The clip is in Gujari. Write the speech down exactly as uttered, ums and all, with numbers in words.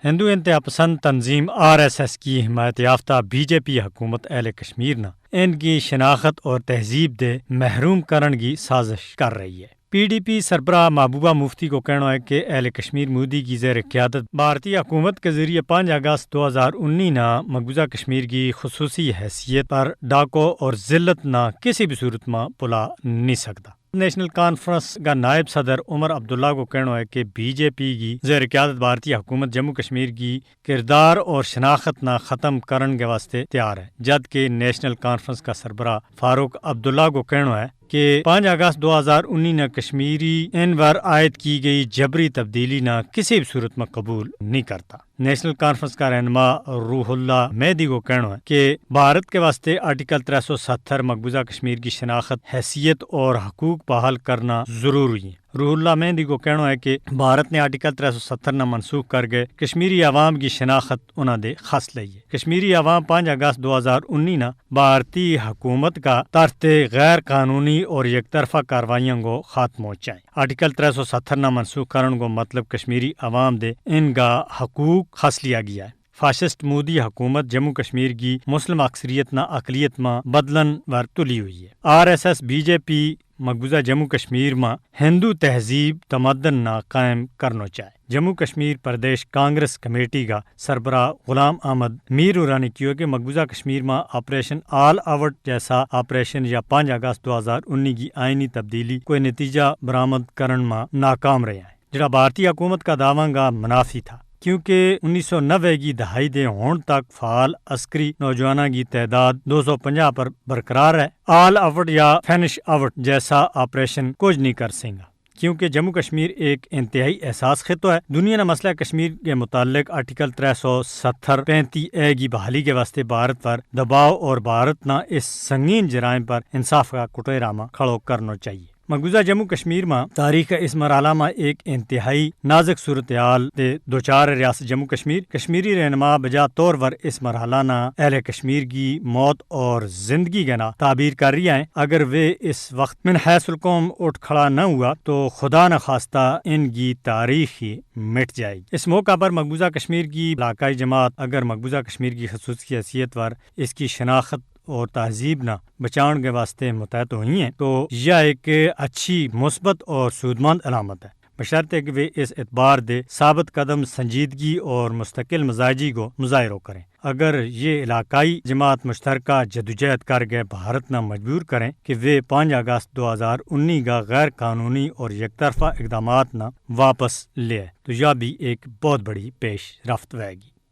ہندو انتہا پسند تنظیم آر ایس ایس کی حمایت یافتہ بی جے پی حکومت اہل کشمیر نا ان کی شناخت اور تہذیب دے محروم کرن کی سازش کر رہی ہے۔ پی ڈی پی سربراہ محبوبہ مفتی کو کہنو ہے کہ اہل کشمیر مودی کی زیر قیادت بھارتی حکومت کے ذریعے پانچ اگست دو ہزار انی نا مقبوضہ کشمیر کی خصوصی حیثیت پر ڈاکو اور ذلت نا کسی بھی صورت ما پلا نہیں سکتا۔ نیشنل کانفرنس کا نائب صدر عمر عبداللہ کو کہنو ہے کہ بی جے پی کی زیر قیادت بھارتی حکومت جموں کشمیر کی کردار اور شناخت نا ختم کرن کے واسطے تیار ہے، جد کہ نیشنل کانفرنس کا سربراہ فاروق عبداللہ کو کہنو ہے کہ پانچ اگست دو ہزار انی نا کشمیری ان ور عائد کی گئی جبری تبدیلی نا کسی بھی صورت ما قبول نہیں کرتا۔ نیشنل کانفرنس کا رہنما روح اللہ مہدی کو کہنو ہے کہ بھارت کے واسطے آرٹیکل ترے سو ستر مقبوضہ کشمیر کی شناخت، حیثیت اور حقوق بحال کرنا ضروری ہیں۔ روح اللہ مہدی کو کہنو ہے کہ بھارت نے آرٹیکل ترے سو ستر نا منسوخ کر کے کشمیری عوام کی شناخت انہاں دے خاص لئی ہے۔ کشمیری عوام پانچ اگست دو ہزار انی نا بھارتی حکومت کا ترتے غیر قانونی اور یک طرفہ کاروائیاں کو خاتمو چاہیں۔ آرٹیکل ترے سو ستر نا منسوخ کرن کو مطلب کشمیری عوام دے ان کا حقوق خاص لیا گیا ہے۔ فاشسٹ مودی حکومت جموں کشمیر کی مسلم اکثریت نا اقلیت ما بدلن ور تلی ہوئی ہے۔ آر ایس ایس بی جے پی مقبوضہ جموں کشمیر ما ہندو تہذیب تمدن نا قائم کرنو چاہے۔ جموں کشمیر پردیش کانگریس کمیٹی کا سربراہ غلام احمد میر اورانی کیو کہ مقبوضہ کشمیر ما آپریشن آل آوٹ جیسا آپریشن یا پانچ اگست دو ہزار انی کی آئینی تبدیلی کوئی نتیجہ برآمد کرن ما ناکام رہیا ہیں، جڑا بھارتی حکومت کا دعواں کا منافی تھا، کیونکہ انیس سو نوے کی دہائی دے ہون تک فعال عسکری نوجواناں کی تعداد دو سو پنجاہ پر برقرار ہے۔ آل آوٹ یا فینش آوٹ جیسا آپریشن کچھ نہیں کر سینگا، کیونکہ جموں کشمیر ایک انتہائی احساس خطو ہے۔ دنیا نے مسئلہ کشمیر کے متعلق آرٹیکل ترے سو ستر پینتی اے کی بحالی کے واسطے بھارت پر دباؤ اور بھارت نا اس سنگین جرائم پر انصاف کا کٹوئے راما کھڑو کرنو چاہیے۔ مقبوضہ جموں کشمیر ما تاریخ اس مرحلہ ما ایک انتہائی نازک صورتحال دے دوچار ریاست جموں کشمیر کشمیری رہنما بجا طور پر اس مرحلہ نا اہل کشمیر کی موت اور زندگی کے نا تعبیر کر رہی ہیں۔ اگر وہ اس وقت من حیث القوم اٹھ کھڑا نہ ہوا تو خدا نہ خواستہ ان کی تاریخ ہی مٹ جائے گی۔ اس موقع پر مقبوضہ کشمیر کی علاقائی جماعت اگر مقبوضہ کشمیر کی خصوصی حیثیت پر اس کی شناخت اور تہذیب نا بچان کے واسطے متحد ہوئی ہیں تو یا ایک اچھی مثبت اور سودمند علامت ہے، بشرط ہے کہ وہ اس اعتبار دے ثابت قدم سنجیدگی اور مستقل مزاجی کو مظاہرو کریں۔ اگر یہ علاقائی جماعت مشترکہ جدوجہد کر کے بھارت نا مجبور کریں کہ وہ پانچ اگست دو ہزار انی کا غیر قانونی اور یک طرفہ اقدامات نا واپس لے تو یا بھی ایک بہت بڑی پیش رفت ہوئے گی۔